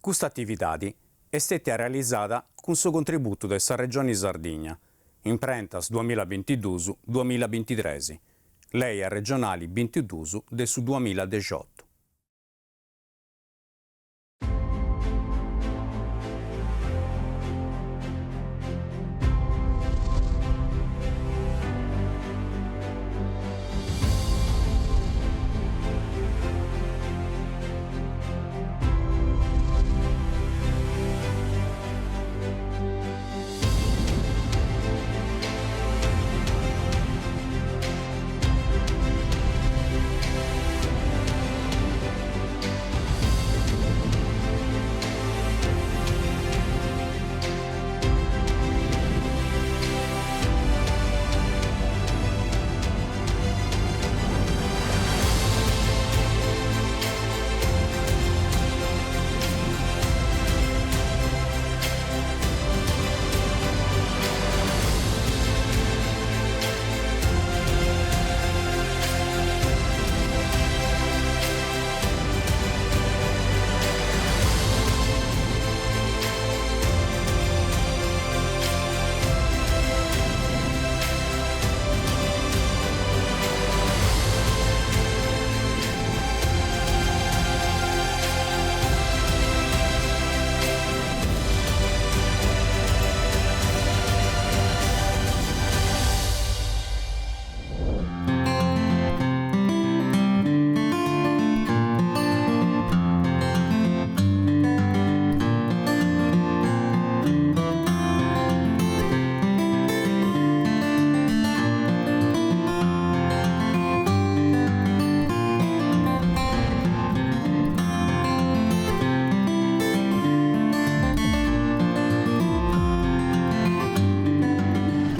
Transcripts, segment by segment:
Custa atividadi est stètia realizada cun su contributu de sa Regioni Sardigna, Imprentas duamillabintiduus duamillabintitres, Lei arregionali bintiduus de su duamilladexiotu.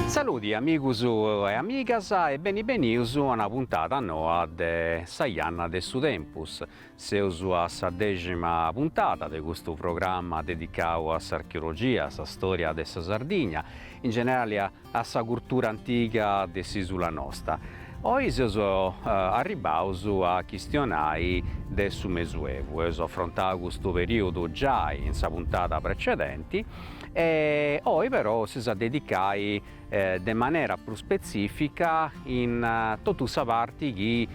Saludi amigus e amigas e beni benius a una puntada noa de Sa Janna de su Tempus. Seus a sa dexima puntada de custu programma dedicau a s'archeologia, a sa storia de sa Sardigna, in generali a sa curtura antiga de s'isula nosta. Oi seus arribbaus a chistionai de su Mesuevu, eus afrontau custu periodu giai in sa puntada precedenti e oi però s'eus a dedicai de manera prus spetzifica in totu sa parti chi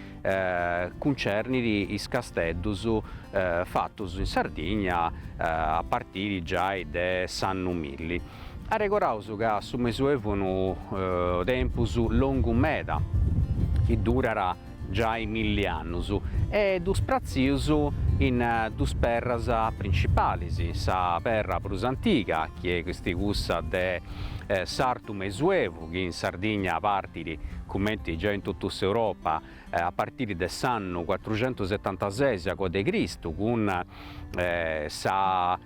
cuncernit is casteddus fatus in Sardigna a partiri giai de s'annu milli. Arregoraus ca su Mesuevu est unu tempus longu meda chi durat giai milli annus e ddu spratzius in dus perras principalis, sa perra prus antiga chi est cussa de s'Artu Mesuevu chi in Sardigna partit, cumenti giai in totu s'Europa, a partiri de s'annu cuatruxentusetantases agoa de Cristu cun sa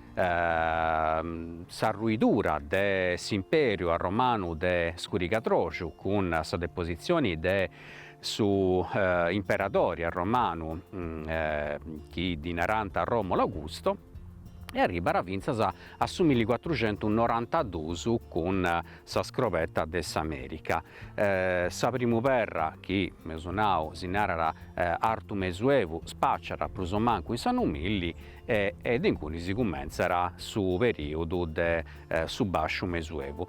s'arruidura de s'imperiu arromanu de scurigadroxu cun sa depositzioni de su imperadori arromanu chi ddi narant Romolo Augusto e arribat fintzas a su millicuatruxentunorantadus cun sa scrobeta de s'America. Sa primu perra chi, m'eus nau, si narat Artu Mesuevu, spaciat prus o mancu in s'annu milli e de inguni si cumentzat su periodu de su Basciu Mesuevu.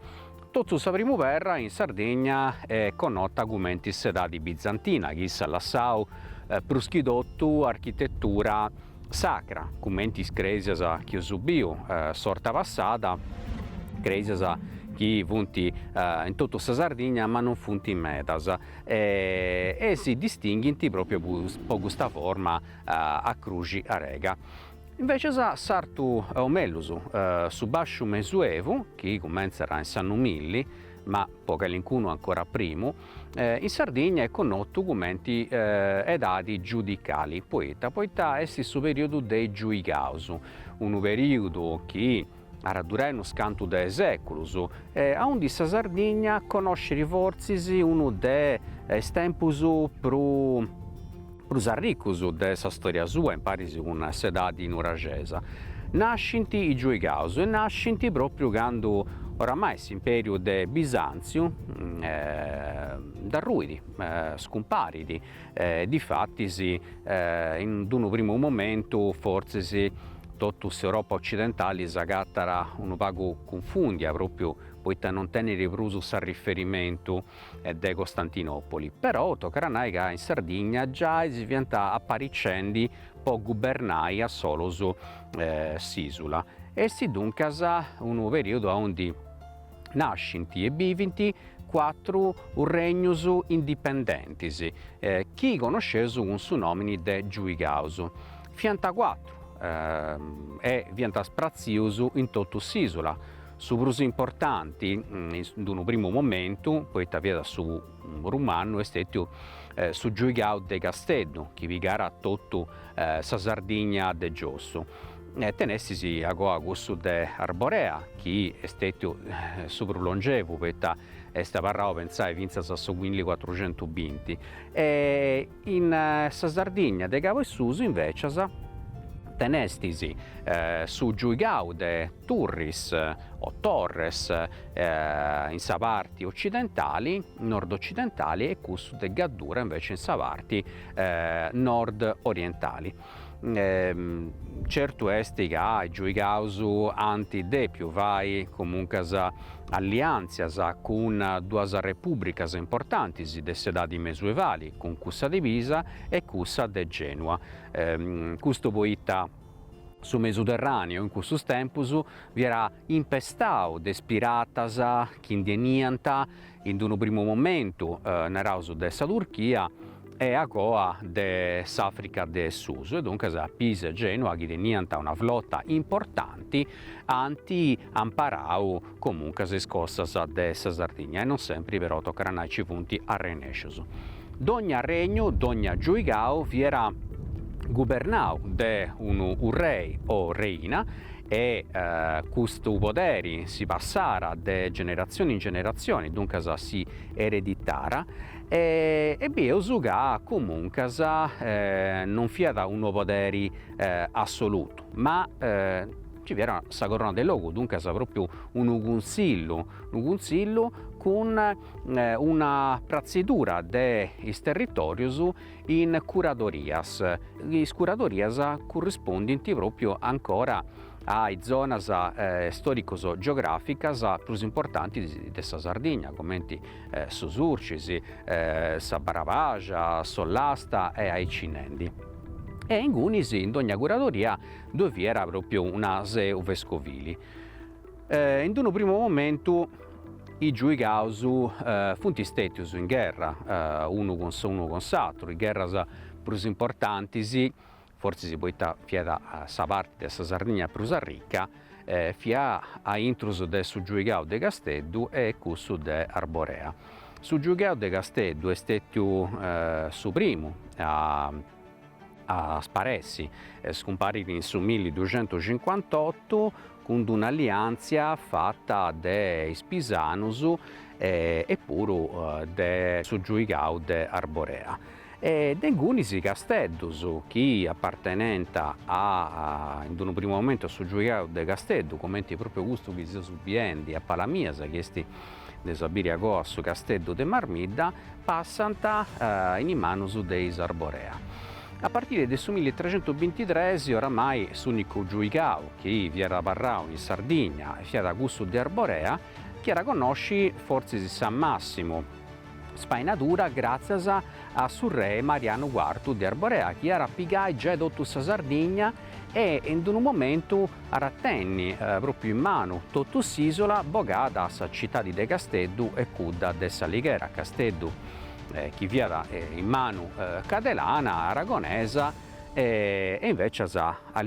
Totu sa primu perra in Sardigna est connota cumenti s'edadi bizantina, chi issa at lassau prus chi totu architetura sacra, cumenti is cresias chi eus biu s'orta passada, cresias chi funt in totu sa Sardigna ma non funt medas e si distinghint propriu po custa forma a cruxi arega. Invecias s'artu, o mellus, su basciu mesuevu, chi cumentzat in s'annu milli, ma po calincunu ancora primu, in Sardigna est connotu cumenti edadi giudicali, poita? Poita est su periodu de is giuigaus, unu periodu chi at a durai unus cantu de seculus e aundi sa Sardigna connoscit fortzis unu de is tempus prus prus arricus de sa storia sua imparis cun s'edadi nuraxesa. Nascint is giuigaus e nascint propriu candu oramai s'imperiu de Bisantziu nd'arruit, scumparit, difatis in d'unu primu momentu fortzis. Totu s'Europa ocidentali s'agatat unu pagu cunfundia propriu poita non tenit prus s'arriferimentu de Costantinopoli, però tocat a nai ca in Sardigna giai si fiant aparicendi po gubernai a solus s'isula. Est duncas unu periodu aundi nascint e bivint cuatru regnus indipendentis chi connosceus cun su nomini de giuigaus. Fiant cuatru e fiant spratzius in totu s'isula. Su prus importanti in unu primu momentu, poita fiat su prus mannu, est stetiu su giuigau de Casteddu, chi pigara totu sa Sardigna de giossu. Tenestis agoa cussu de Arborea, chi est stetiu su prus longevu, poita est abarrau, pentzai, fintzas a su millicuatruxentubinti. E in sa Sardigna de cabu 'e susu, invecias, tenestis su giuigau de Turris o Torres in sa parti ocidentali, nord-ocidentali, e cussu de Gaddura invece in sa parti nord-orientali. Certu est ca is giuigaus ant dèpiu fai comuncas alliàntzias cun duas repùbricas importantis de s'edadi mesuevali, cun cussa de Pisa e cussa de Gènua. Custu poita su Mesuterràneu in cussus tempus fiat impestau de is piratas chi ndi 'eniant in unu primu momentu, naraus, de sa Turchia e agoa de s'Africa de Susu e duncas Pisa e Gènua chi teniant una flota importanti ant amparau comuncas is costas de sa Sardigna e non sempri però tocat a nai ci funt arrennescius. Dogna regnu, dogna giuigau fiat gubernau de unu urrei o reina e custu poderi si passara de generatzioni in generatzioni, duncas si ereditara e bieus ca comuncas non fiat unu poderi assolutu ma Ci fiat sa Corona de Logu, duncas pròpiu unu cunsillu, unu cunsillu cun una pratzidura de is territòrios in curadorias. Is curadorias currispondint pròpiu ancora a is zonas stòricos geogràficas prus importantis de sa Sardigna, cumenti su Surcis, sa Brabaxa, s'Ollasta e aici nendi. E ingunis in dogna curadoria ddoi fiat pròpiu una seu vescovili. In unu primu momentu is giuigaus funt stètius in gherra unu cun unu cun s'atru, is gherras prus importantis, fortzis poita fiat sa parti de sa Sardigna prus arrica, fiat a intrus de su giuigau de Casteddu e cussu de Arborea. Su giuigau de Casteddu est stètiu su primu a a sparessi, scumparit in su milliduxentucincuantotu cun d'una alliàntzia fata de is pisanus e puru de su giuigau de Arborea. E de ingunis Casteddus, chi apartenent a in d'unu primu momentu a su giuigau de Casteddu, cumenti propriu custu chi seus biendi a palas mias, chi est dd'eus a biri agoa su casteddu de Marmidda, passant in is manus de is Arborea. A partiri de su millitrecentusbintitres oramai s'unicu giuigau chi fiat abarrau in Sardigna fiat cussu de Arborea, chi at a connosci fortzis sa massimu spainadura gràtzias a su re Marianu Cuartu de Arborea chi at a pigai giai totu sa Sardigna e in unu momentu at a tenni pròpiu in manu totu s'ìsula bogada sa citadi de Casteddu e cudda de S'Alighera, Casteddu chi fiat in manu cadelana, aragonesa, e invècias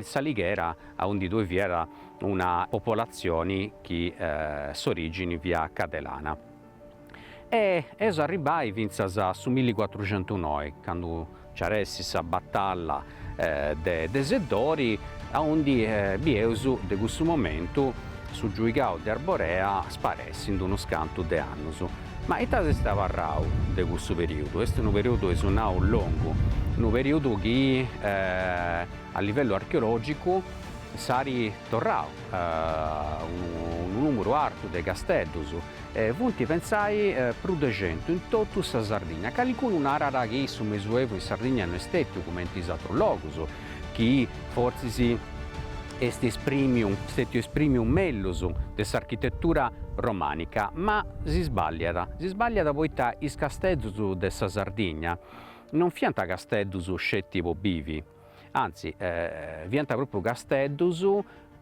S'Alighera aundi ddoi fiat una popolatzioni chi s'orìgini fiat cadelana. E eus a arribbai fintzas a su millicuatruxentunoi, candu nci at essi sa batalla de de Seddori, aundi bieus de cussu momentu su giuigau de Arborea sparessi in d'unus cantu de annus. Ma ita s'est abarrau de cussu periodu? Est unu periodu, eus nau, longu, unu periodu chi a livellu archeologicu s'at torrau unu numeru artu de casteddus, Funt pentzai prus de centu in totu sa Sardigna. Calincunu narat chi su Mesuevu in Sardigna no est stètiu cumenti is atrus logus, chi fortzis est esprimiu, stetiu esprimiu mellus de s'architetura romanica, ma si sballiat, si sballiat poita is casteddus de sa Sardigna non fiant casteddus sceti po bivi, anzi fiant propriu casteddus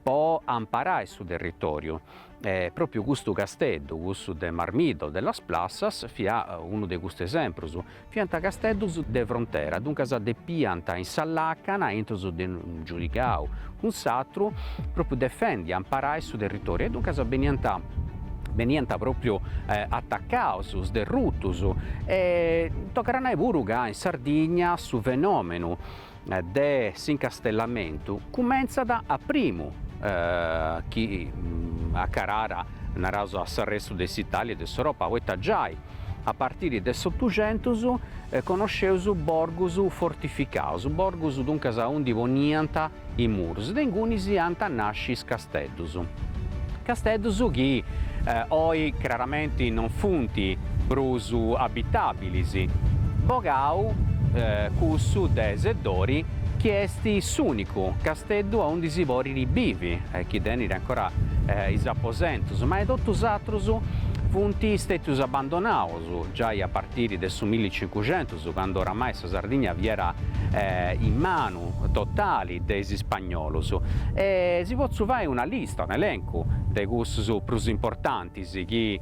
po amparai su territoriu E pròpiu custu casteddu, cussu de Marmidda de Las Plassas, fiat unu de custus esemprus. Fiant casteddus de frontera, duncas depiant in sa làcana, intrus de unu giudicau cun s'atru, pròpiu defendi, amparai su territòriu e duncas beniant beniant pròpiu atacaus, sderrutus. E tocat a nai puru ca in Sardigna su fenòmenu de s'incastellamentu cumentzat a primu chi acarara, naraus, a s'arrestu de s'Italia e de s'Europa, poita giai a partiri de s'Otuxentus connosceus borgus fortificaus, borgus duncas aundi poniant is murus, de ingunis ant a nasci is casteddus. Casteddus chi oi craramenti non funt prus abitabilis, bogau cussu de Seddori chi est s'unicu casteddu aundi si podit bivi e chi tenit ancora is aposentus, ma totus is atrus funt stetius abbandonaus giai a partiri de su millicincuxentus, candu oramai sa Sardigna fiat in manu totali de is ispagnolus e si potzu fai una lista, un'elencu de cussus prus importantis chi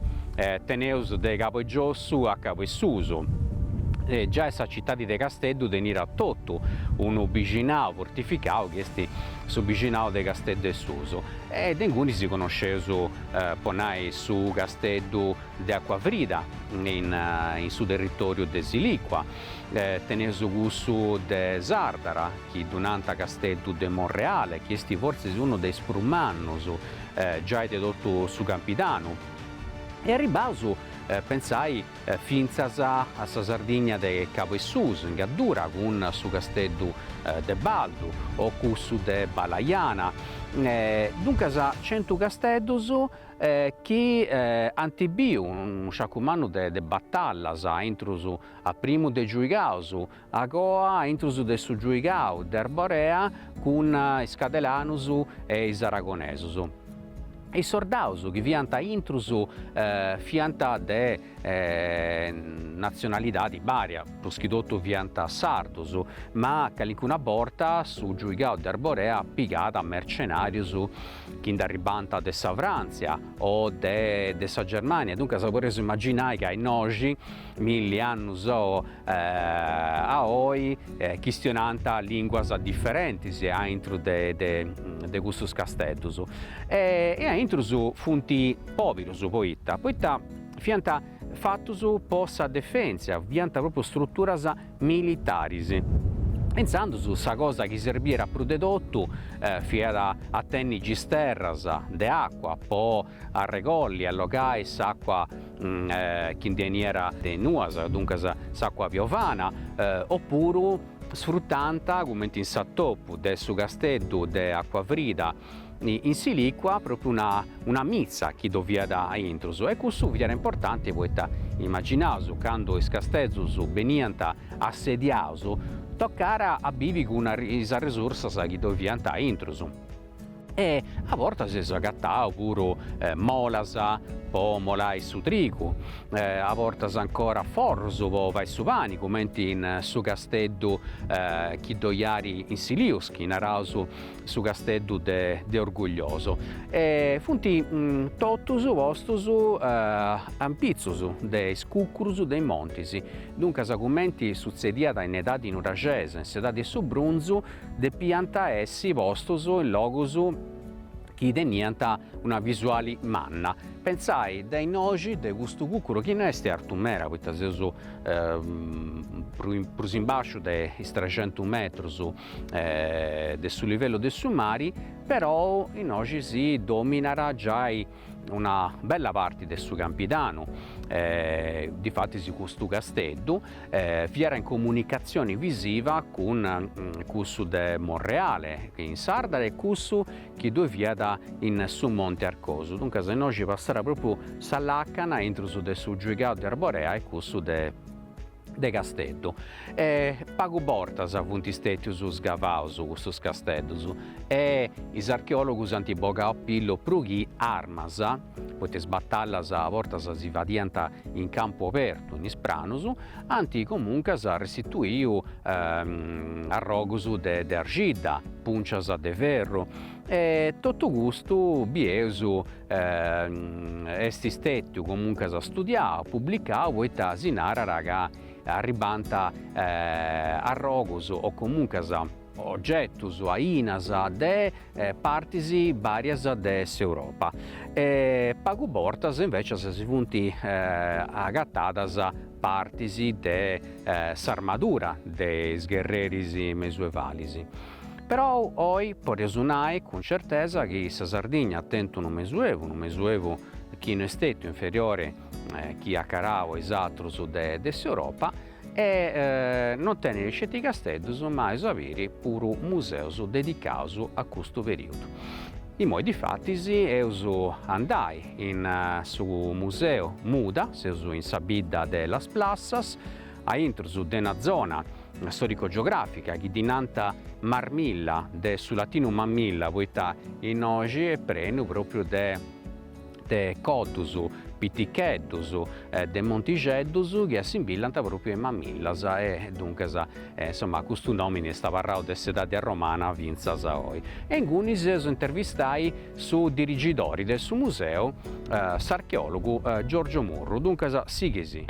teneus de cabu 'e giossu a cabu 'e susu. Giai sa citadi de Casteddu teniat totu unu bixinau fortificau chi est su bixinau de Casteddu 'e susu e de inguni si connosceus po nai su casteddu de Acuafrida in su territoriu de Silìcua, teneus cussu de Sàrdara chi ddu nant Casteddu de Monreale chi est fortzis unu de is prus mannus giai de totu su Campidanu e arribbaus pentzai fintzas a sa Sardigna de Cabu 'e Susu in Gaddura cun su Casteddu de Baldu o cussu de Balaiana duncas centu casteddus chi ant biu unu sciacu mannu de batallas aintrus a primu de giuigaus, agoa aintrus de su giuigau de Arborea cun is cadelanus e is aragonesus. Is sordaus chi fiant aintrus fiant de natzionalidadi varia, prus chi totu fiant sardus, ma calincuna borta su giuigau de Arborea pigàt mercenarius chi nd'arribànt de sa Fràntzia o de de sa Germania, duncas podeus imaginai ca innoxi, milli annus a oi, chistionànt lìnguas diferentis aintru de de custus casteddus e aintrus funt poberus, poita? Poita fiant fatus po sa defentzia, fiant propriu struturas militaris. Intzandus sa cosa chi serbiat prus de totu fiat a tenni gisterras de acua po arregolli, allogai s'acua chi ndi 'eniat de is nuas, duncas s'acua piovana, opuru sfrutànt, cumenti in s'atopu de su casteddu de Acuafrida, in Silìcua propriu una una mitza chi ddo fiat aintrus e cussu fiat importanti poita imaginaus candu is casteddus beniant assediaus tocàt a bivi cun is arresursas chi ddoi fiant aintrus. E a bortas eus agatau puru molas po molai su trigu, a bortas ancora forrus po fai su pani, cumenti in su casteddu chi ddoi at in Silius, chi naraus su casteddu de de Orgoglioso e funt totus postus in pitzus de is cucurus de is montis, duncas cumenti sutzediat in edadi nuraxesa, in s'edadi 'e su brunzu, depiant essi postus in logus chi teniant una visuali manna. Pentzai de innoxi de custu cucuru chi no est artu meda poita seus prus in basciu de is trexentus metrus de su livellu de su mari, perou innoxi si dominat giai una bella parti de su Campidanu, difatis custu casteddu fiat in comunicatzioni visiva cun cussu de Monreale in Sàrdara e cussu chi ddoi fiat in su Monte Arcosu, duncas innoxi passat propriu sa làcana intrus de su giuigau de Arborea e cussu de. De Casteddu. E pagu bortas funt stètius sgavaus custus casteddus e is archeòlogus ant bogau a pillu prus chi armas, poita is batallas a bortas si fadiant in campu obertu, in is pranus, ant comuncas restituiu arrogus de arxidda, pùncias de ferru e totu custu bieus est stètiu comuncas studiau, publicau, poita si narat ca arribant arrogus o comuncas ogetus, ainas de partis varias de s'Europa e pagu bortas invecias si funt agatadas partis de s'armadura de is gherreris mesuevalis. Perou oi podeus nai cun certesa chi sa Sardigna at tentu unu Mesuevu, unu Mesuevu chi no est stètiu inferiori chi acarau a is atrus de de s'Europa e non tenit sceti casteddus ma eus a biri puru museus dedicaus a custu periodu. Imoi difatis eus andai in su museu Muda, seus in sa bidda de Las Plassas, a intrus de una zona storico-geografica chi ddi nant Marmilla, de su latinu mammilla, poita innoxi est prenu propriu de de coddus piticheddus, de montixeddus chi assimbillant propriu a is mamillas e duncas insoma custu nomini est abarrau de s'edadi arromana fintzas a oi. E ingunis eus a intervistai su dirigidori de su museu, s'archeologu Giorgio Murru. Duncas sighis.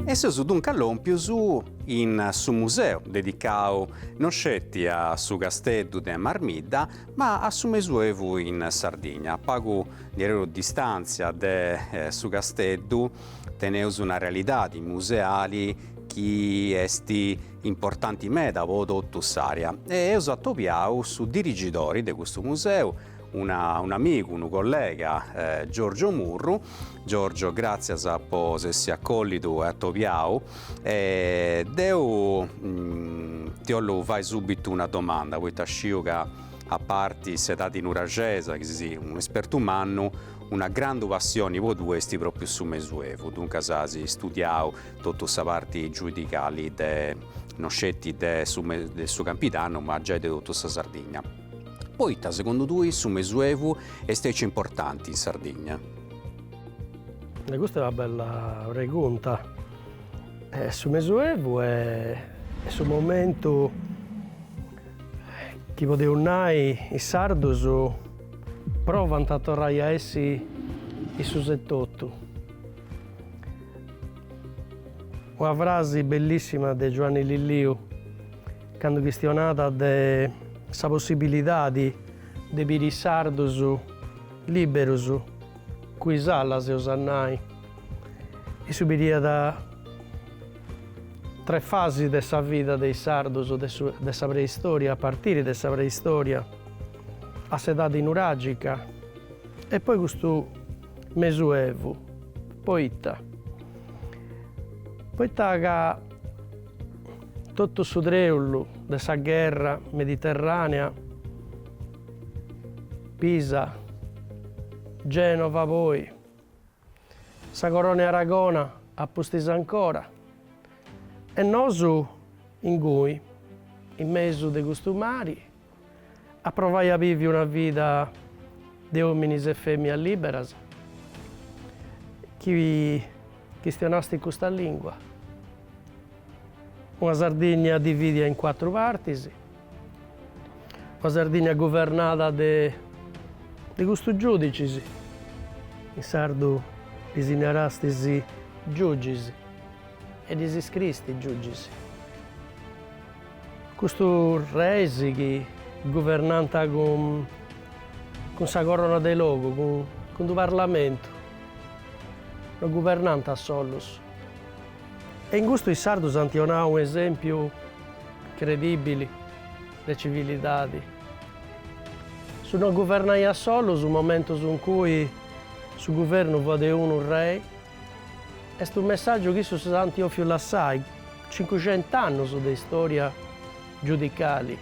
E seus duncas lòmpius in su museu dedicau non sceti a su casteddu de Marmidda, ma a su Mesuevu in Sardigna. A pagu diaderus distàntzia de su casteddu teneus una realidadi museali chi est importanti meda po totu s'area e eus atobiau su dirigidori de custu museu, un'amigu, unu collega, Giorgio Murru. Giorgio, gràtzias po s'essi acollidu e atobiau. Deu ti 'ollu fai subitu una domanda, poita sciu ca a parti s'edadi nuraxesa, chi ses un'espertu mannu, una grandu passioni po tui est propriu su Mesuevu, duncas as istudiau totu sa parti giudicali de non sceti de su de su Campidanu ma giai de totu sa Sardigna. Poita segundu tui su Mesuevu est aici importanti in Sardigna? Custa est una bella pregunta. Su Mesuevu est su momentu chi podeus nai is sardus provant a torrai a essi issus etotu. Una frasi bellissima de Giuanni Lilliu candu chistionat de sa possibilidadi de biri is sardus liberus cun is alas eus a nai. Issu biriat tres fasis de sa vida de is sardus de su de sa preistoria, a partiri de sa preistoria a s'edadi nuragica e poi custu Mesuevu. Poita? Poita ca totu su treulu de sa gherra mediterranea, Pisa, Genova poi, sa Corona 'e Aragona a pustis ancora, e nosu ingui, in mesu de custu mari, a provai a bivi una vida de ominis e femias liberas chi chistionastis custa lingua. Una Sardigna dividia in cuatru partis, una Sardigna guvernada de de custus giudicis, in sardu ddis narastis giugis e ddis scristi giugis. Custus reis chi guvernant cun cun sa Corona de Logu, cun cun d'u parlamentu, no guvernant a solus. E in custu is sardus ant 'onau un'esempiu credibili. de civilidadi. Su no guvernai a solus, momentus in cui su guvernu fuat de unu rei, est unu messàgiu chi issus ant 'ofiu lassai, cincuxent'annus de istoria giudicali,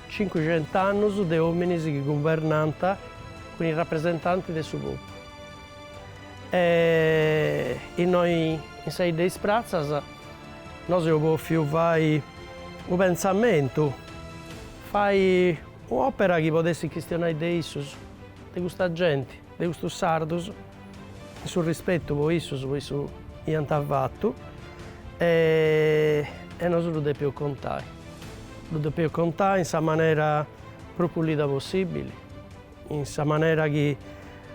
cincuxent'annus de ominis chi guvernant cun is rapresentantis de su populu. E innoi in sa 'idda 'e is pratzas nosu eus bofiu fai unu pentzamentu, fai un'opera chi podessit chistionai de issus, de custa genti, de custus sardus, in su rispetu po issus, po su chi iant fatu, e nosu ddu depeus contai, ddu depeus contai in sa manera prus pulida possibili, in sa manera chi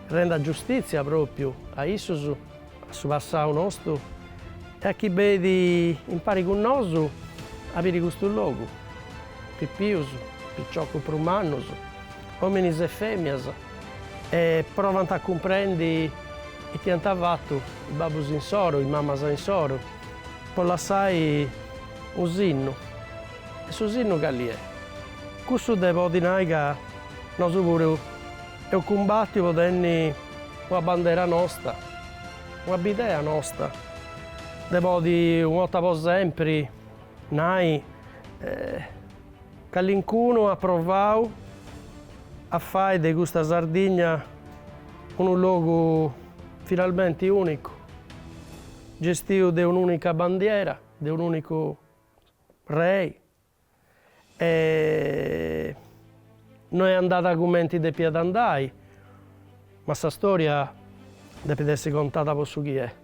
rendat giustìtzia pròpiu a issus, a su passau nostu e a chi benit impari cun nosu a biri custu logu, pipius, piciocus prus mannus, ominis e femias, e provant a cumprendi ita iant fatu is babbus insoru, is mamas insoru, po lassai unu sinnu. E su sinnu cali est? Cussu de podi nai ca nosu puru eus cumbàtiu po tenni una bandera nosta, una bidea nosta, de podi una 'orta po sempri nai calincunu at provau a fai de custa Sardigna unu logu finalmenti unicu, gestiu de un'unica bandiera, de un'unicu rei e no est andada cumenti depiat andai, ma sa storia depit essi contada po su chi est,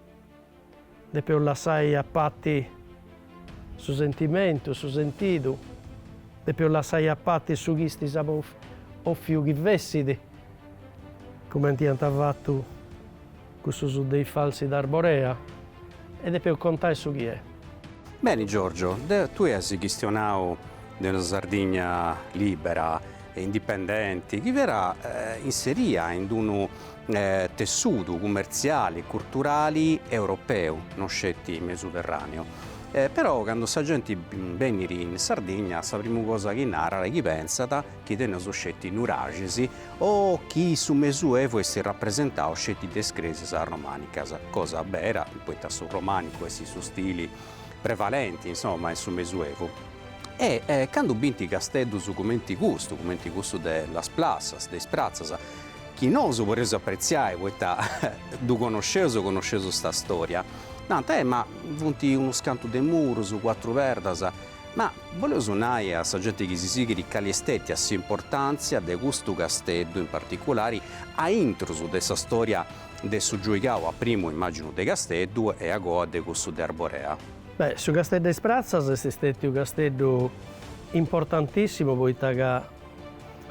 depeus lassai a pati su sentimentu, su sentidu, depeus lassai a pati su chi istis apu 'ofiu chi fessit, cumenti iant fatu cussus de is falsi d'Arborea, e depeus contai su chi est. Beni Giorgio, tui as chistionau de una Sardigna libera e indipendenti chi fiat inseria in unu tessudu cummertziali e curturali europeu, non sceti mesuterraneu. Però candu sa genti benit in Sardigna sa primu cosa chi narat e chi pentzat chi teneus sceti nuraxis o chi su Mesuevu est rapresentau sceti de is cresias romanicas, cosa bera, poita su romanicu est su stili prevalenti, insoma, in su Mesuevu. E candu bint casteddus cumenti custu, cumenti cussu de Las Plassas, de is pratzas, chi nosu podeus apretziai poita ddu connosceus, connosceus custa storia, nant, eh ma funt unus cantu de murus, cuatru perdas, Ma boleus nai a sa genti chi si sighit cali est stètia s'importàntzia de custu casteddu in particulari a intrus de sa stòria de su giuigau a primu immàginu de Casteddu e agoa de cussu de Arborea. Beh, su Casteddu de is Pratzas est stètiu casteddu importantissimu poita ca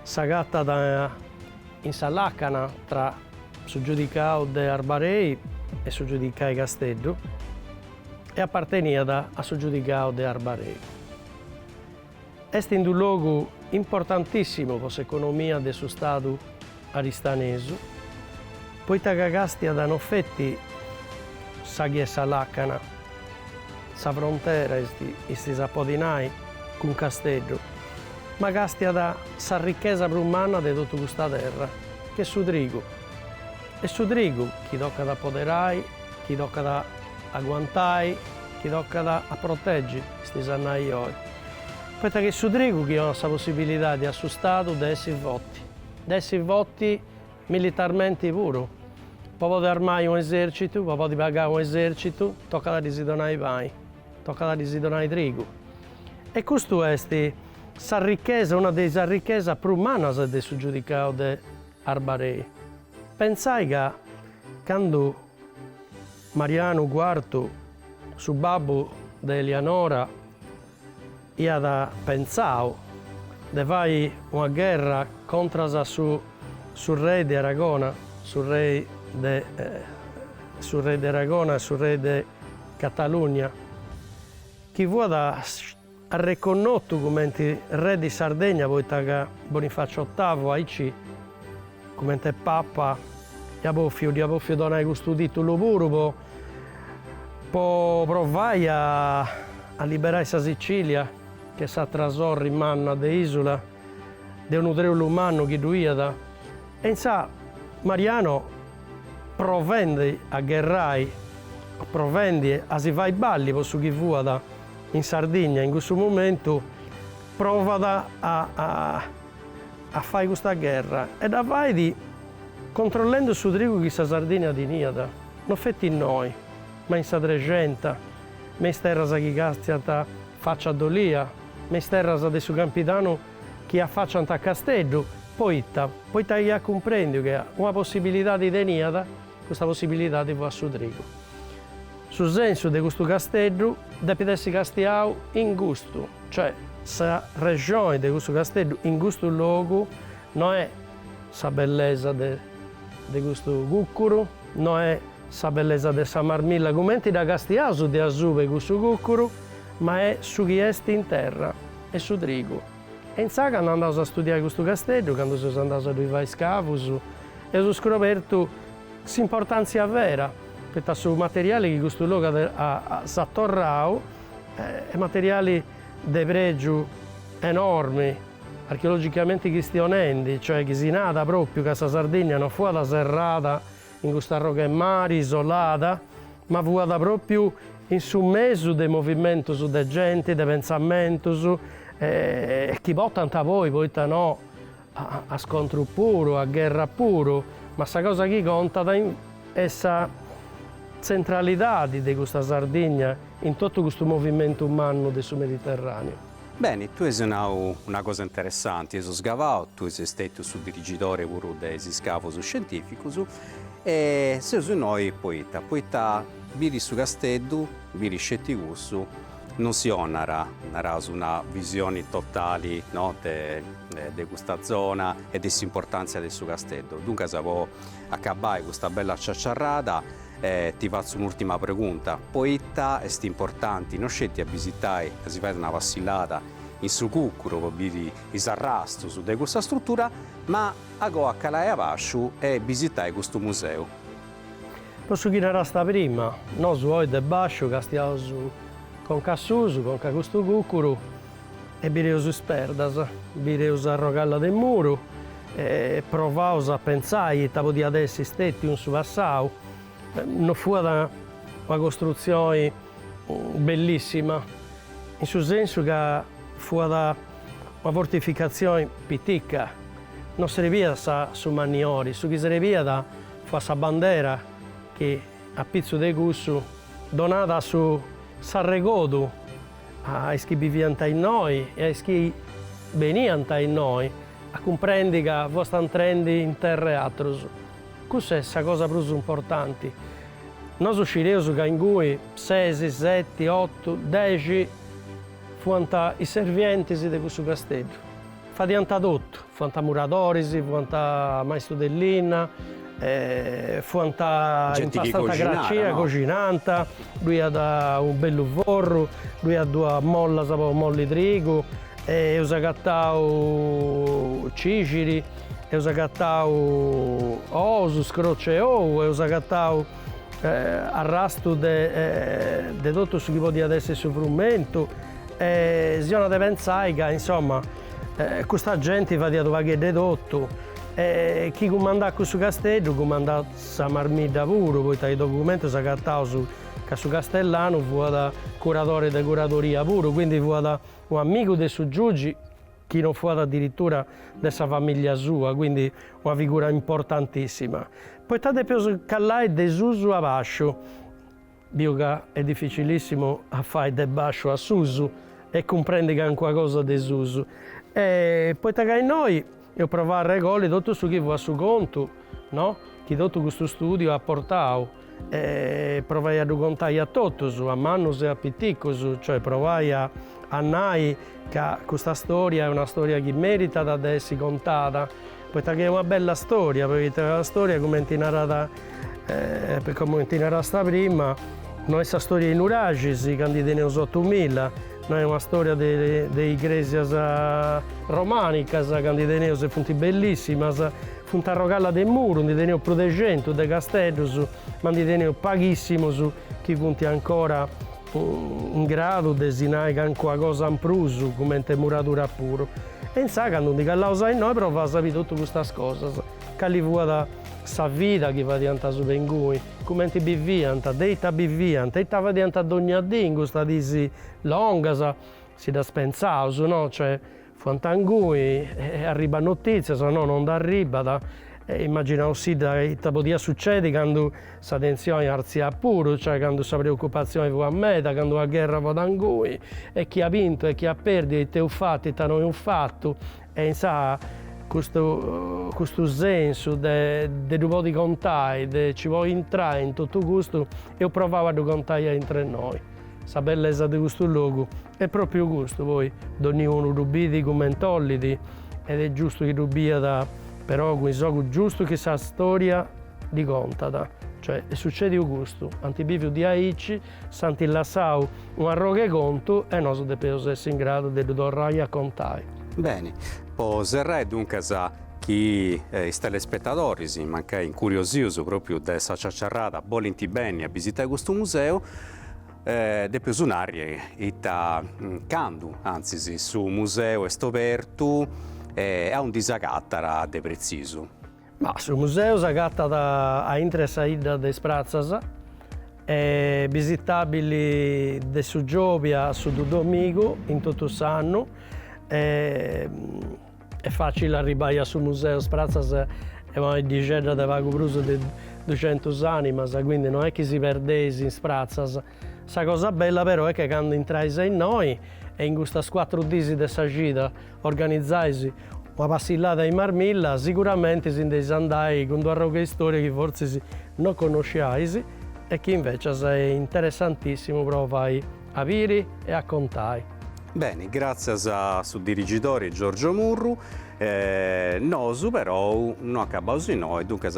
s'agatat in sa làcana tra su giudicau de Arbarei e su giudicau 'e Casteddu, e aparteniat a su giudicau de Arbarei. Est in unu logu importantissimu po s'economia de su stadu aristanesu, poita ca castiat no feti sa chi est sa làcana, sa frontera est istis a podi nai, cun Casteddu, ma castiat sa richesa prus manna de totu custa terra, chi est su trigu. E su trigu chi tocat a poderai chi tocat a aguantai, chi tocat a proteggi, istis a nai oi. Poita chi est su trigu chi 'onat sa possibilidadi a su Stadu de essi forti, de essi forti militarmenti puru. Po podi armai unu esercitu, po podi pagai unu esercitu, tocat a ddis donai pani, tocat a ddis donai trigu. E custu est sa richesa, una de is arrichesas prus mannas de su giudicau de Arbarei. Pentzai ca candu Marianu Cuartu, su babbu de Elianora, iat pentzau de fai una gherra contras a su su rei de Aragona, su rei de su rei de Aragona e su rei de Catalugna, chi fuat Arreconnotu cumenti re di Sardegna poita ca Bonifacio Otavu aici cumenti papa iat bofiu dd'iat bofiu donai custu titulu puru po po provai a a liberai sa Sicilia. che s'atra sorri manna de isula, de unu treulu mannu chi ddu iat, e intzà Mariano provendi a gherrai, provendi a si fai balli po su chi fuat in Sardigna in cussu momentu, provat a a fai custa gherra e dda fait controllendu su trigu chi sa Sardigna teniat, no feti innoi, ma in sa Trexenta, me is terras chi castiant faci a Dolia, me is terras de su Campidanu chi afaciant a Casteddu, poita? Poita iat cumprendiu chi una possibilidadi teniat, custa possibilidadi fuat su trigu. Su sensu de custu casteddu depit essi castiau in custu, cioè sa rexoni de custu casteddu in custu logu no est sa bellesa de de custu cucuru, no est sa bellesa de sa Marmilla cumenti dda castiaus de asuba 'e cussu cucuru, ma est su chi est in terra, est su trigu. E intzà candu andaus a studiai custu casteddu, candu seus andaus a ddui fai scavus, eus scrobertu s'importàntzia vera, poita su materiali chi custu logu s'at torrau est materiali de prègiu enormi, archeologicamenti chistionendi, cioè chi si narat pròpriu ca sa Sardigna no fuat serrada in custa arroga 'e mari isolada, ma fuat pròpriu in su mesu de movimentus de genti, de pentzamentus, e chi portant poi, poita no, a scontru puru, a gherra puru, ma sa cosa chi contat est sa tzentralidadi de custa Sardigna in totu custu movimentu mannu de su Mediterraneu. Beni, tui as nau una cosa interessanti, eus sgavau, tui ses stetiu su dirigidori puru de is iscavus scientificus e seus innoi poita? Poita biri su casteddu, biri sceti cussu, non si 'onat, naraus, una visioni totali, no, de de custa zona e de s'importantzia de su casteddu. Duncas po acabai custa bella ciaciarrada ti fatzu un'urtima pregunta, poita est importanti no sceti a bisitai, a si fai una passillada in su cucuru po biri is arrastus de custa strutura, ma agoa calai a basciu e bisitai custu museu? Po su chi narasta prima, nosu oi de basciu castiaus conca a susu, conca a custu cucuru, e bireus is perdas, bireus arrogalla de muru e provaus a pentzai ita podiat essi stetiu in su passau, no fuat una costrutzioni bellissima, in su sensu ca fuat una fortificatzioni pitica, no srebiat sa su manniori, su chi srebiat fuat sa bandera chi a pitzu de cussu donat su s'arregodu a is chi biviant innoi e a is chi beniant innoi a cumprendi ca fuast intrendi in terra 'e atrus. Cussa est sa cosa prus importanti. Nosu scireus ca ingui ses, seti, otu, dexi fuant is servientis de cussu casteddu. Fadiant totu, fuant muradoris, fuant maistus de linna, fuant impastant cracina, coxinant, ddui iat unu bellu forru, ddui iat duas mollas po molli trigu, e eus agatau cixiri, eus agatau ous, scrocia 'e ou, eus agatau arrastu de de totu su chi podiat essi su frumentu E si 'onat de pentzai ca, insoma, custa genti fadiat u' pagheddu 'e totu e chi cumandat cussu casteddu cumandat sa Marmidda puru, poita is documentus agataus ca su castellanu fuat curadori de curadoria puru, quindi fuat u' amigu de su giugi chi non fuat adiritura de sa familia sua, quindi una figura importantissima. Poita depeus calai de susu a basciu Biu ca est dificilissimu a fai de basciu a susu e cumprendi calincuna cosa de susu. E poita ca innoi eus provau a arregolli totu su chi fuat su contu, no, chi totu custu studiu at portau e provai a ddu contai a totus, a mannus e a piticus, cioè provai a a nai ca custa storia est una storia chi meritat de essi contada, poita chi est una bella storia, poita est una storia cumenti narat cumenti narasta prima, no est sa storia 'e is nuraxis ca ndi teneus otumilla, no est una storia de de is cresias romanicas ca ndi teneus e funt bellissimas, funt arrogallas de muru, ndi teneus prus de centu de casteddus, ma ndi teneus paghissimus chi funt ancora. in gradu de si nai calincuna cosa in prus cumenti muradura puru. E intzà candu ndi calaus a innoi provaus a biri totu custas cosas, cali fuat sa vida chi fadiant asuba 'e ingui, cumenti biviant, de ita biviant, ita fadiant dogna dì in custas dis longas, si ddas pentzaus, no, cioè Fuant ingui e arribat notitzias, no non nd'arribat, e immaginaus·sidda ita podiat sucedi candu sa tensioni artziat puru, cioè candu sa preocupatzioni fuat meda, candu una gherra fuat ingui, e chi at bintu e chi at perdiu e ita eus fatu ita no eus fatu, e intzà custu custu sensu de de ddu podi contai, de ci podi intrai in totu custu, eus provau a ddu contai aintr'e innoi. Sa bellesa de custu logu est propriu custu, poi donniunu ddu bidi cumenti 'ollit ed est giustu chi ddu biat però cun is ogus giustus chi sa storia ddi contat, cioè est sucediu custu, ant biviu diaici, s'ant lassau u' arrogh'e contu e nosu depeus essi in gradu de ddu torrai a contai. Beni, po serrai duncas chi is telespetadoris, mancai incuriosius propriu de sa ciaciarrada, bolint benni a bisitai custu museu, Depeus narri ita candu, antzis, su museu est obertu e aundi s'agatat de pretzisu. Ma su museu s'agatat a intre 'e sa 'idda de Is Pratzas, est bisitabili de su giobia a su domigu in totu s'annu e Est facili arribbai a su museu Is Pratzas est una biddixedda de pagu prus de duxentus animas, quindi no est chi si perdeis in is pratzas. Sa cosa bella però est che candu intrais a innoi e in custas cuatru dis de sa cida organizais una passillada in Marmilla, siguramenti si nd'eis andai cun d'u' arrogu 'e istoria chi fortzis no connosciais e chi invecias est interessantissimu pro fai a biri e a contai. Beni, gràtzias a su dirigidori Giorgio Murru, nosu perou no acabaus innoi, duncas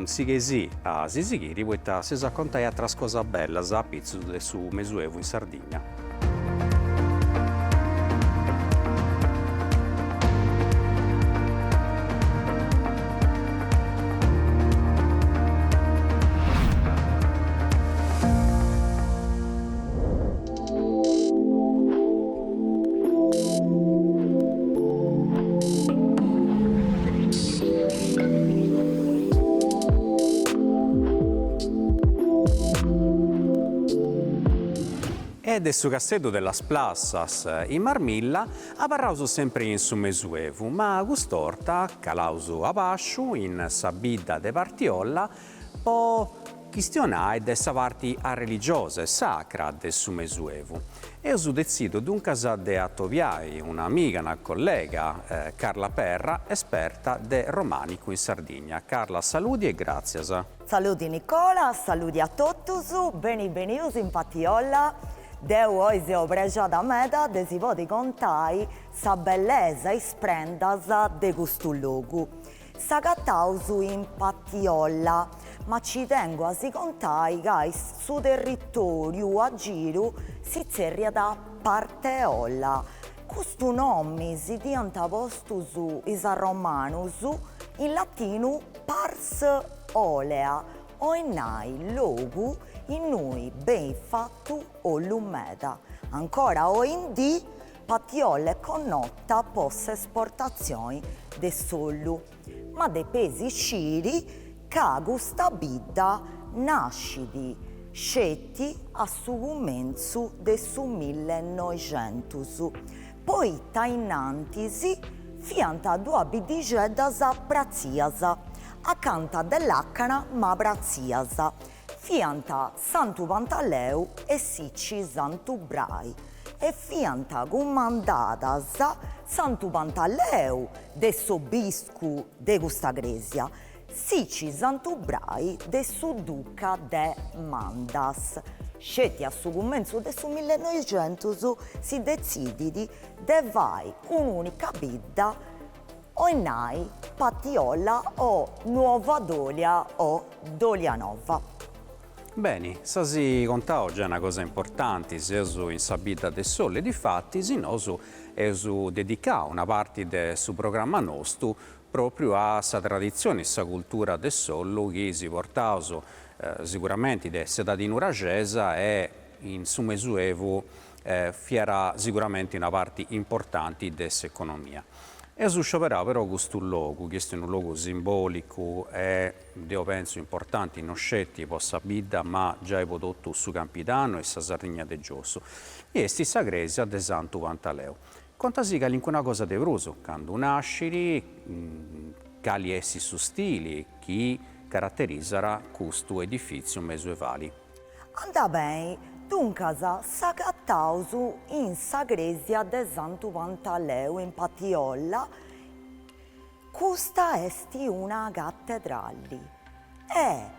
sigheisì a si sighiri poita s'eus a contai atras cosas bellas apitzus de su Mesuevu in Sardigna. E de su Casteddu de Las Plassas in Marmilla abarraus sempri in su Mesuevu, ma cust'orta calaus a bàsciu in sa bidda de Partiolla po chistionai de sa parti arreligiosa e sacra de su Mesuevu. Eus detzidiu duncas de atobiai un'amiga, una collega, Carla Perra, esperta de romànicu in Sardigna. Carla, saludi e gràtzias. Saludi Nicola, saludi a totus, beni benius in Patiolla. Deu oi seu prexada meda de si podi contai sa bellesa e is prendas de custu logu. S'agataus in Patiolla, ma ci tengu a si contai ca su territoriu a giru si tzerriat Parteolla. Custu nomi si dd'iant postus is arromanus, in latinu pars olea, 'olit nai logu innui benit fatu ollu meda. Ancora oi in dì Patiolla est connota po s'esportatzioni de s'ollu, ma depeis sciri ca custa bidda nascit sceti a su cumentzu de su millenoixentus, poita innantis fiant duas biddixeddas pratzias, acanta de làcana ma pratzias, Fiant Santu Pantaleu e Sicci Santu Brai e fiant cumandadas Santu Pantaleu de s'obiscu de custa crèsia, Sicci Santu Brai de su duca de Mandas. Sceti a su cumentzu de su millenoixentus si detzidit de fai un'ùnica bidda 'olit nai Patiolla o Nuova Dolia o Dolianova. Beni, s'as contau giai una cosa importanti, seus in sa bidda de s'ollu e difatis nosu eus dedicau una parti de su programma nostu propriu a sa traditzioni e sa cultura de s'ollu chi si portaus siguramenti de s'edadi nuraxesa e. in su Mesuevu fiat siguramenti una parti importanti de s'economia. Eus scioberau però custu logu, chi est unu logu simbolicu e deu pentzu importanti no sceti po sa bidda ma giai po totu su Campidanu e sa Sardigna de giossu, chi est sa crèsia de Santu Pantaleu. Contasì calincuna cosa de prus, candu nascit, cali est su stili chi caraterizat custu edifìtziu mesuevali. Andat beni, duncas s'agataus in sa crèsia de Santu Pantaleu in Patiolla, custa est una catedrali e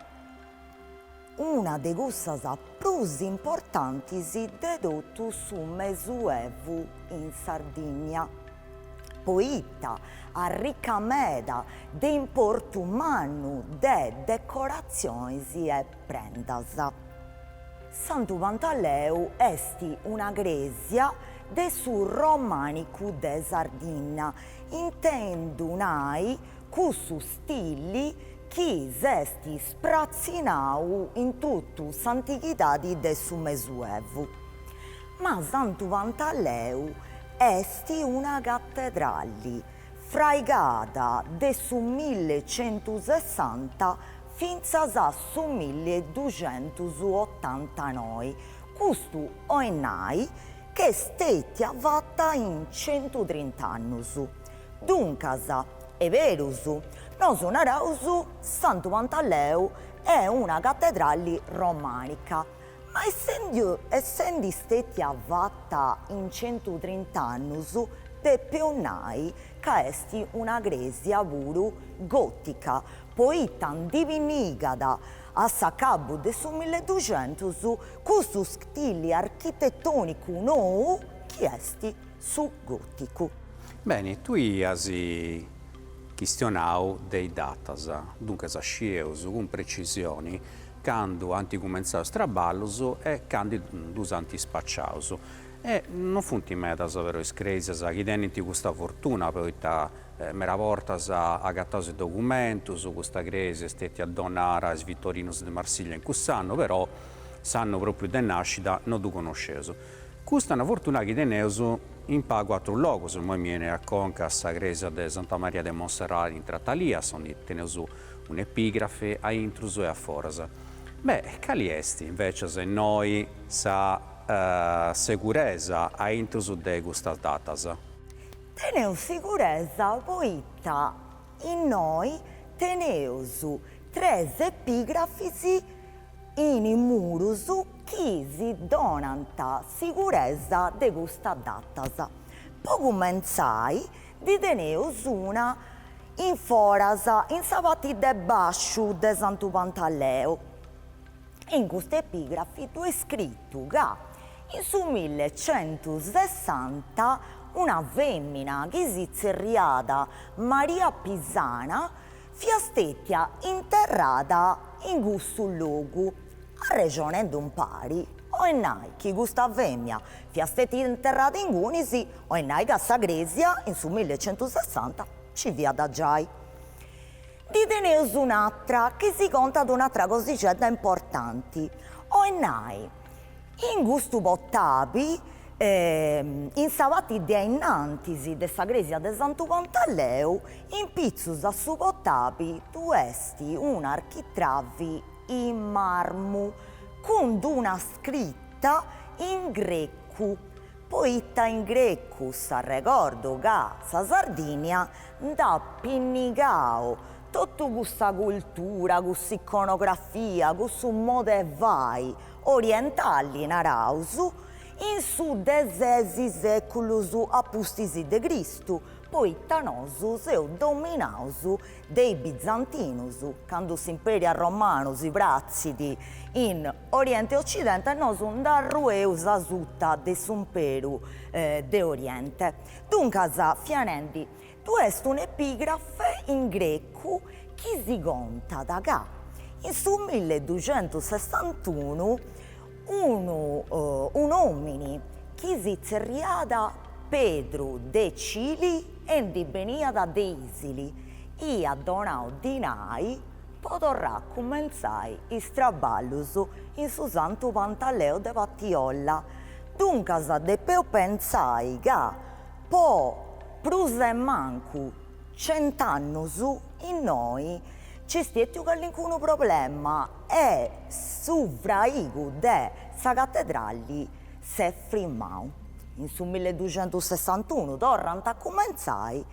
una de cussas prus importantis de totu su Mesuevu in Sardigna, poita arrica meda de importu mannu de decoratzionis e prendas. Santu Pantaleu est una crèsia de su Romànicu de Sardinna, intendu nai cussu stili chi s'est spratzinau in totu s'antighidadi de su Mesuevu. Ma Santu Pantaleu est una catedrali fraigada de su millecentusessanta fintzas a su milleduxentusotantanoi, custu 'olit nai ch'est stètia fata in centutrint'annus. Duncas, est berus, nosu naraus Santu Pantaleu est una catedrali romànica, ma essendi stètia fata in centutrint'annus depeus nai ca est una crèsia puru gòtica, poita ndi pinnigat a s'acabu de su milleduxentus custu stili architetònicu nou chi est su gòticu. Beni, tui as chistionau de is datas, duncas scieus cun precisioni candu ant cumentzau is traballus e candu ddus ant spaciaus. E non funt medas però is crèsias chi tenint custa fortuna, poita meda bortas agataus is documentus, custa crèsia est stètia donada a is Vitorinus de Marsiglia in cuss'annu, però s'annu pròpriu de nàscida no ddu connosceus. Custa est una fortuna chi teneus in pagu atrus logus, immoi mi 'enit a conca sa crèsia de Santa Maria de Montserrat in Tratalias, aundi teneus un'epigrafe a intrus e a foras. Beh, cali est invècias innoi sa seguresa a intrus de custas datas? Teneus siguresa poita innoi teneus tres epigrafis in is murus chi si donant siguresa de custas datas. Po cumentzai ndi teneus una in foras, in sa parti de bàsciu de Santu Pantaleu. In custa epigrafi ddu est scritu ca in su millecentusessanta una fèmina chi si tzerriat Maria Pisana fiat stètia interrada in cussu logu, arrexonendi umpari, 'olit nai chi custa fèmina fiat stètia interrada ingunis, 'olit nai ca sa crèsia in su millecentusessanta nci fiat giai. Ndi teneus un'atra chi si contat un'atra cosixedda importanti, 'olit nai, in custu portabi, in sa parti de ainnantis de sa crèsia de Santu Pantaleu, in pitzus a su portabi ddu est un'architravi in marmu cun d'una scrita in grecu, poita in grecu s'arregordu ca sa Sardigna nd'at pinnigau totu cussa cultura, cuss'iconografia, cussu modu 'e fai orientali, naraus, in su de sesi sèculus a pustis de Cristu, poita nosu seus dominaus de is bizantinus, candu s'imperiu arromanu si pratzit in Oriente e Occidente nosu nd'arrueus asuta de s'imperu de Oriente. Duncas, fia nendi, ddu est un'epigrafe in grecu chi si contat ca in su milleduxentusessantunu unu un'omini chi si tzerriat Pedru de Cili e ndi beniat de Isili iat donau dinai. po torrai a cumentzai is traballus in su Santu Pantaleo de Patiolla. Duncas depeus pentzai ca po prus e mancu cent'annus innoi nc'est stetiu calincunu problema e su fraigu de sa catedrali s'est frimau. In su milleduxentussessantunu torrant a cumentzai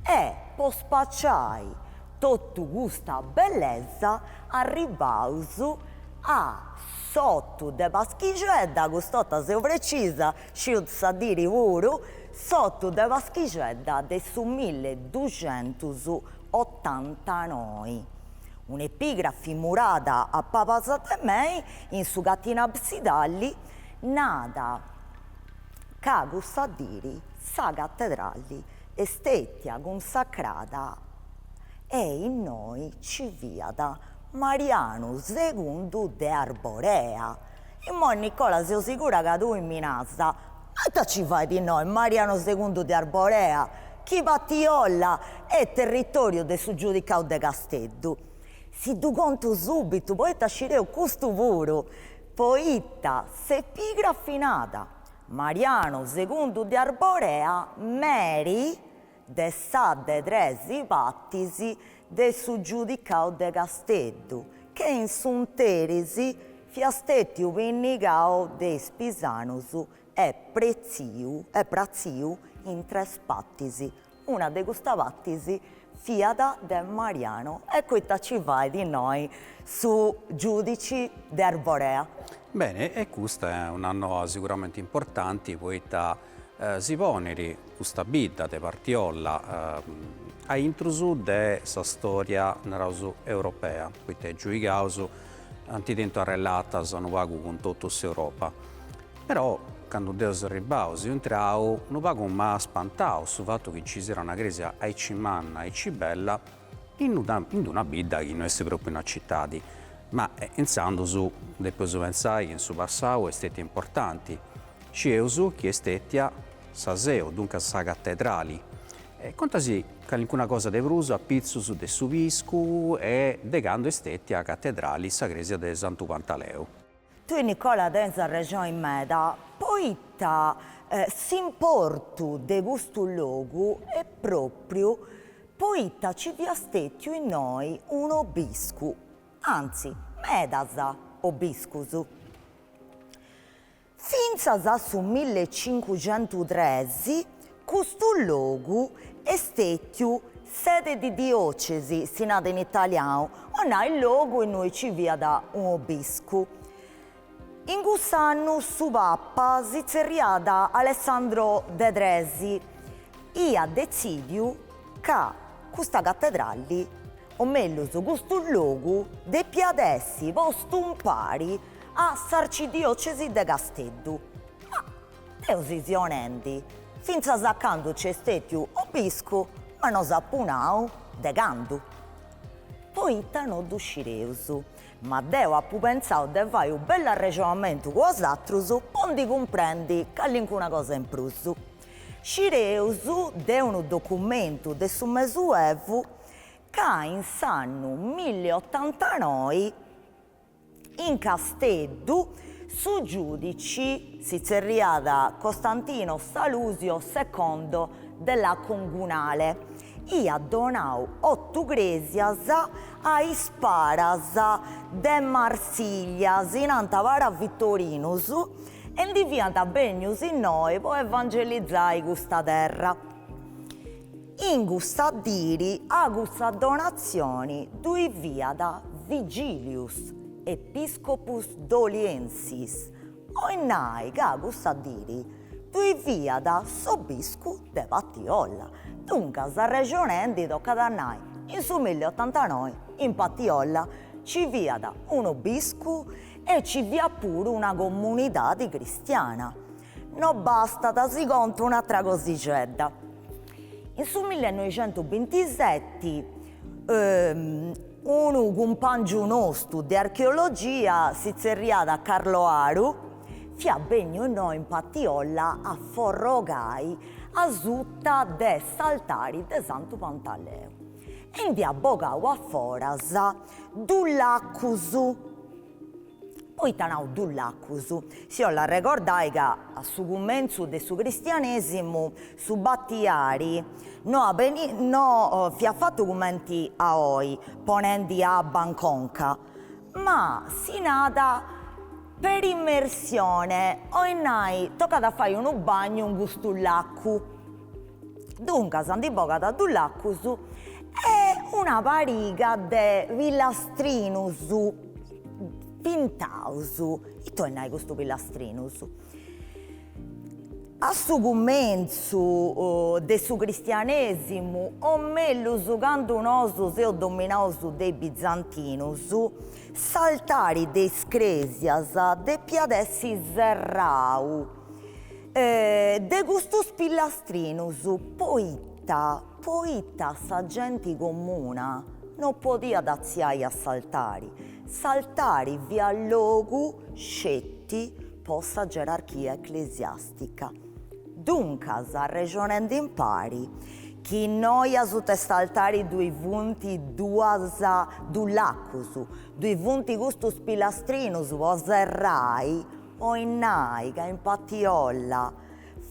e po spaciai totu custa bellesa arribbaus a s'otu de Paschixedda, cust'orta seu precisa, sciu sa diri puru, s'otu de Paschixedda de su milleduxentus otantanoi. Un'epigrafi murada a pabas de mei in su catinu absidali nat ca cussa diri sa catedrali est stetia cunsacrada e innoi ci fiat Marianu segundu de Arborea. Immoi Nicola seu sigura ca tui mi nas, ma ita ci fait innoi Marianu segundu de Arborea, chi Patiolla est territoriu de su giudicau de Casteddu? Si ddu contu subitu poita scireus custu puru, poita s'epigrafi nat Marianu segundu de Arborea meri de sa de tresi partis de su giudicau de Casteddu, che in s'interis fiat stètiu pinnigau de is pisanus e pretziu e pratziu in tres partis, una de custas partis fiat de Mariano. Eccu ita ci fait innoi su giudici de Arborea. Bene, e custa est una noa siguramenti importanti poita si ponit custa bidda de Partiolla a intrus de sa storia, naraus, europea, poita is giuigaus ant tentu arrelatas unu pagu cun totu s'Europa. Però candu deu seu arribbau, seu intrau, unu pagu m'at spantau su fatu chi nci siat una cresia aici manna, aici bella, in una in una bidda chi no est propriu una citadi, ma intzandus depeus pentzai chi in su passau est stetia importanti, scieus chi est stetia sa seu, duncas sa catedrali. Contasì calincuna cosa de prus a pitzus de su piscu e de candu est stetia catedrali sa cresia de Santu Pantaleu. Tui Nicola tenis arrexoni meda, poita s'importu de custu logu est propriu poita ci fiat stetiu innoi un'obiscu, anzi medas obiscus. Fintzas a su millecincuxentutres custu logu est stetiu sede di diocesi, si nat in italianu, 'olit nai logu innui ci fiat un'obiscu. In cuss'annu su papa si tzerriat Alessandro de Tresi, iat detzidiu ca custa catedrali, o mellus custu logu, depiat essi postu impari a s'arcidiocesi de Casteddu. Ma deu si seu nendi, fintzas a candu nc'est stetiu obiscu, ma no s'apu nau de candu. Poita no ddu scireus. Ma deu apu pentzau de fai u' bellu arrexonamentu cun 'osatrus po ndi cumprendi calincuna cosa in prus. Scireus de unu documentu de su Mesuevu ca in s'annu milliotantanoi In Casteddu su giudici si tzerriat Costantino Salusio Secondo de Lacon-Gunale, iat donau otu cresias a is paras de Marsiglia, si nant paras Vitorinus, e ndi fiant bennius innoi po evangelizai custa terra. In cussa diri a cussa donatzioni ddui fiat Vigilius, episcopus Doliensis, 'olit nai ca cussa diri ddui fiat s'obiscu de Patiolla. Duncas arrexonendi tocat a nai, in su milliotantanoi in Patiolla ci fiat un'obiscu e ci fiat puru una comunidadi cristiana. No bastat, si contu un'atra cosixedda. In su millenoixentubintiseti unu cumpàngiu nostu de archeologia, si tzerriat Carlo Aru, fiat benniu innoi in Patiolla a forrogai asuta de s'altari de Santu Pantaleu. E nd'iat bogau a foras dus lacus. Poita nau dus lacus? Si 'ollu arregordai ca a su cumentzu de su cristianesimu su batiari no no fiat fatu cumenti a oi, ponendi abba in conca, ma si nat per immersione, 'olit nai tocat a fai unu bagnu in custu lacu. Duncas ndi bogat dus lacus e una pariga de pillastrinus pintaus. Ita 'olit nai custu pillastrinus? A su cumentzu de su cristianesimu, o mellus candu nosu seus dominaus de is bizantinus, s'altari de is cresias depiat essi serrau de custus pillastrinus, poita poita sa genti comuna no podiat atziai a s'altari, s'altari fiat logu sceti po sa gerarchia eclesiastica. Duncas, arrexonendi impari, chi innoi asuta 'e s'altari ddui funt duas dus lacus, ddui funt custus pilastrinus po serrai, 'olit nai ca in Patiolla,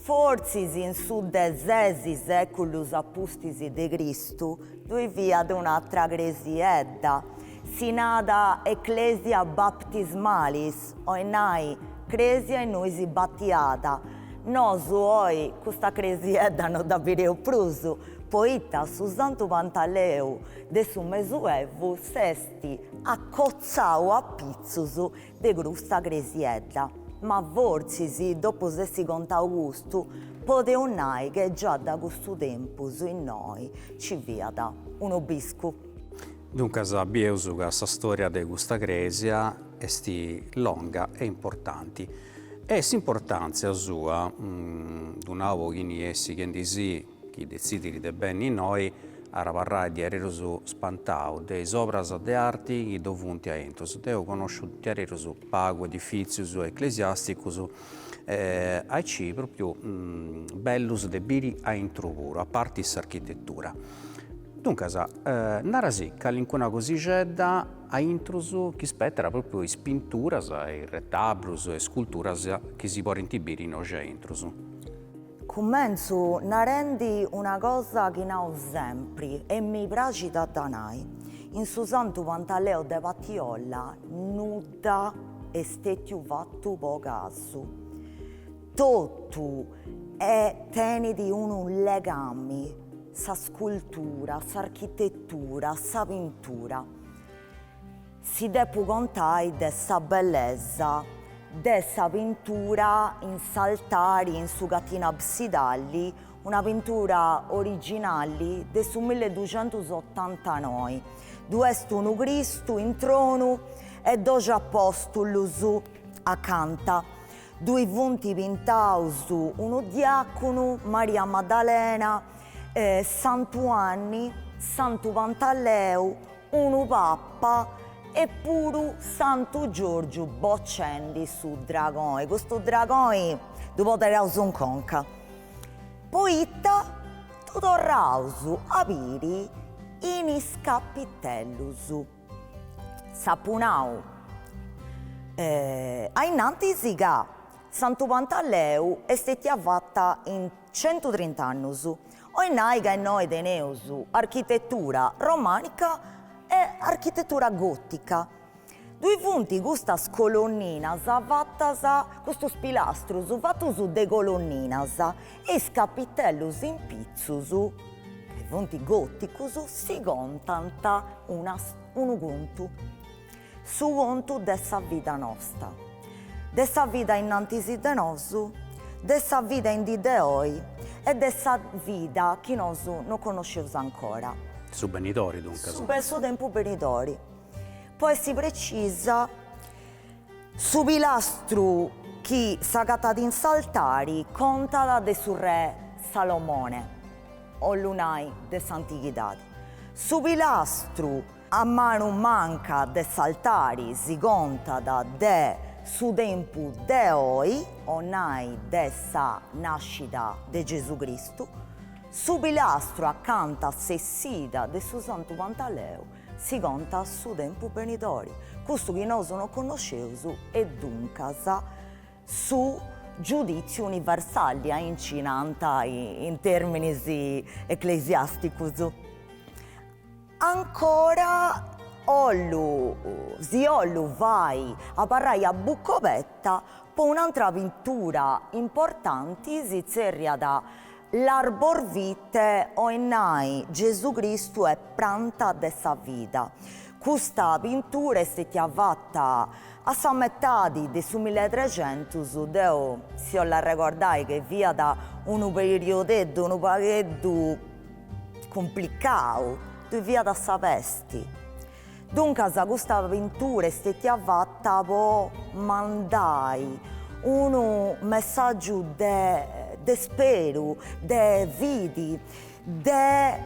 fortzis in su de ses sèculus a pustis de Cristu, ddui fiat un'atra cresiedda, si nat Ecclesia Baptismalis, 'olit nai crèsia innui si batiat. Nosu oi custa cresiedda no dda bireus prus, poita su Santu Pantaleu de su Mesuevu s'est acotzau apitzus de custa cresiedda, ma fortzis dopu s'essi contau custu, podeus nai che già da cussu tempus innoi ci fiat un'obiscu. Duncas bieus ca sa storia de custa cresia est longa e importanti e s'importantzia sua, ddu nau po chini est sighendisì chi detzidit de benni innoi at abarrai diaderus spantau de is obras de arti chi ddu funt a intrus. Deu connosciu diaderus pagu edifìtzius eclesiàsticus aici pròpriu bellus de biri a intru puru, a parti s'architetura. Duncas, narasì calincuna cosixedda a intrus chi spetat pròpriu is pinturas, is retablus e sculturas chi si podint biri innoi a intrus. Cumentzu narendi una cosa chi nau sempri e mi praxit a dda nai, in su Santu Pantaleo de Patiolla nudda est stetiu fatu po casu. Totu e tenit unu legami, sa scultura, s'architetura, sa pintura. Si depu contai de sa bellesa de sa pintura in s'altari in su catinu absidali, una pintura originali de su milleduxentusotantanoi. Ddu est unu Cristu in tronu e doxi apostulus acanta. Ddui funt pintaus unu diacunu, Maria Maddalena, Santu 'Anni, Santu Pantaleu, unu papa e puru Santu Giorgiu bocendi su dragoni, custu dragoni ddu podereus in conca, poita ddu torraus a biri in is capitellus. S'apu nau ainnantis ca Santu Pantaleu est stetia fata in centutrint'annus, 'olit nai ca innoi teneus architetura romanica e architetura gotica. Ddui funt custas colonninas fatas, custus pilastrus fatus de colonninas e is capitellus in pitzus, chi funt goticus, si contant una unu contu. Su contu de sa vida nosta, de sa vida innantis de nosu, de sa vida in dì de oi e de sa vida chi nosu no connosceus ancora. Su benidori, duncas. Su tempus benidori. Po essi precisa, su pilastru chi s'agatat in s'altari contat de su re Salomone, 'ollu nai de s'antighidadi. Su pilastru A manu manca de s'altari si contat de su tempus de oi, 'olit nai de sa nàscida de Gesù Cristu. Su pilastru acanta a s'essida de su Santu Pantaleu si contat su tempus benidori, cussu chi nosu no connosceus e duncas su giuditziu universali, aici nant in terminis eclesiasticus. Ancora 'ollu, si 'ollu fai abarrai a bucca oberta po un'antra pintura importanti si tzerriat L'arbor vitae 'olit nai Gesù Cristu est pranta de sa vida. Custa pintura est stetia fata a sa metadi de su milletrecentus, deu si 'ollu arregordai che fiat unu periodeddu unu pagheddu cumplicau, ddui fiat sa pesti. Duncas custa pintura est stetia fata po mandai unu messàgiu de de speru, de fidi, de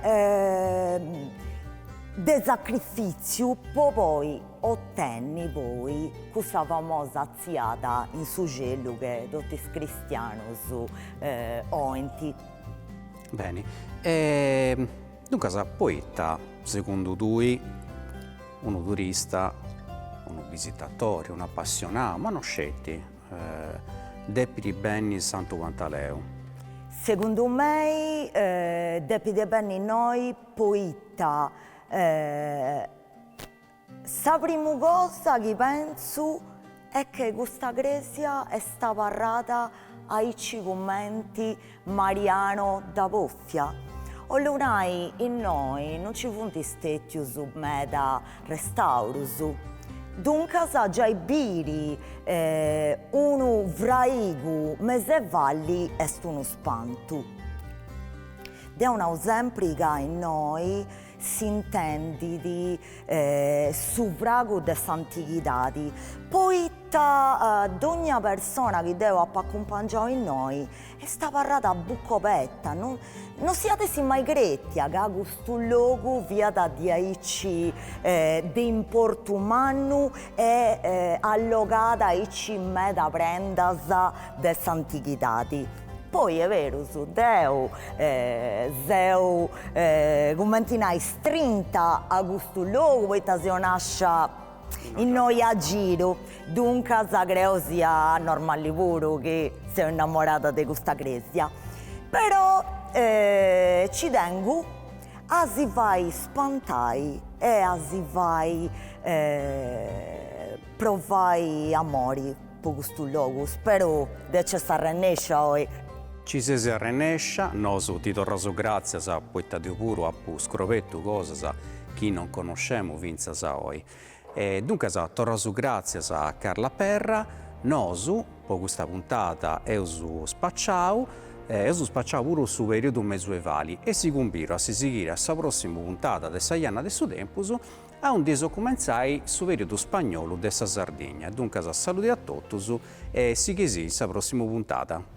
de sacrifìtziu po poi otenni poi cussa famosa atziada in su celu che totu is cristianus 'olint. Beni. E duncas poita segundu tui unu turista, unu visitatori, unu apassionau, ma no sceti, depit benni in Santu Pantaleu? Segundu mei depit benni innoi poita Sa primu cosa chi pentzu est che custa crèsia est abarrada aici cumenti Mariano dda bòfia. 'Ollu nai, innoi non nci funt stètius meda restaurus, duncas giai biri unu fraigu mesevali est unu spantu. Deu nau sempri ca innoi s'intendit su fragu de s'antighidadi, poita dogna persona chi deu apu acumpangiau innoi est abarrada a buca oberta, non non s'iat essi mai crètia ca custu logu fiat diaici de importu mannu e allogàt aici meda prendas de s'antighidadi. Poi est berus, deu seu cumenti nai strinta a custu logu poita seu nascia innoi a giru, duncas creu sia normali puru chi seu innamorada de custa cresia. Però ci tengu a si fai spantai e a si fai provai amori. Po custu logu, speru de nc'essi arrennescia oi. Ci ses arrennescia, nosu ti torraus gràtzias poita deu puru apu scrobetu cosas chi non connoscemu fintzas a oi. E duncas torraus gràtzias a Carla Perra, nosu po custa puntada eus spaciau, eus spaciau puru su periodu mesuevali e si cumbidu a si sighiri a sa prossimu puntada de sa Janna de su Tempus aundi eus a cumentzai su periodu spagnolu de sa Sardigna. Duncas saludi a totus e sighisì in sa prossimu puntada.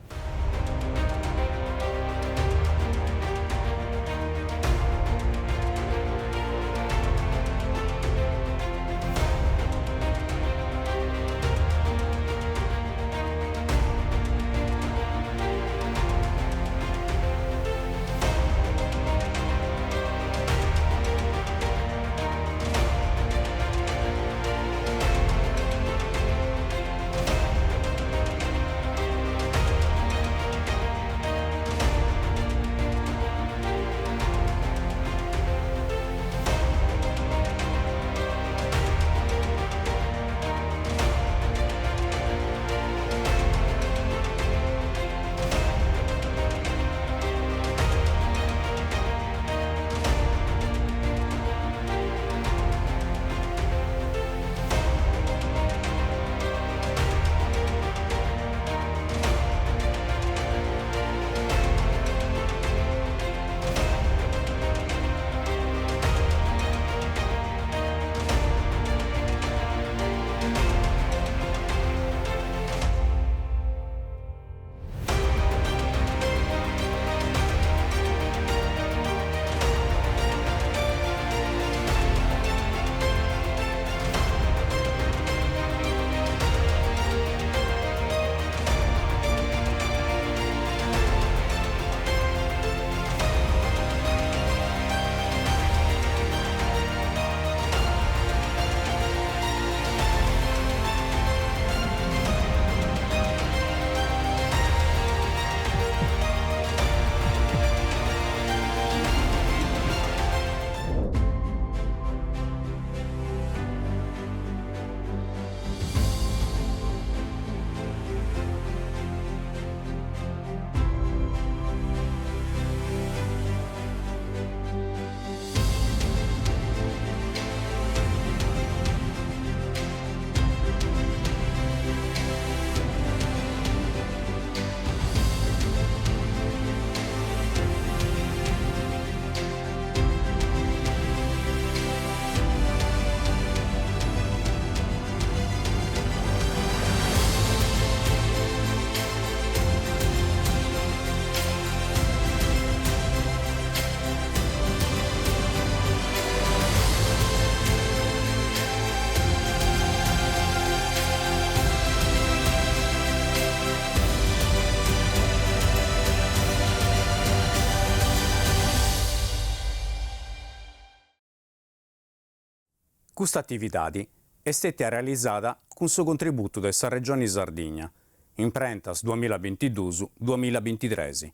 Custa atividadi est stètia realizada cun su contributu de sa Regioni Sardigna, Imprentas duamillabintiduus duamillabintitres,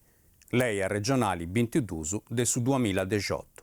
Lei arregionali bintiduus de su duamilladexiottu.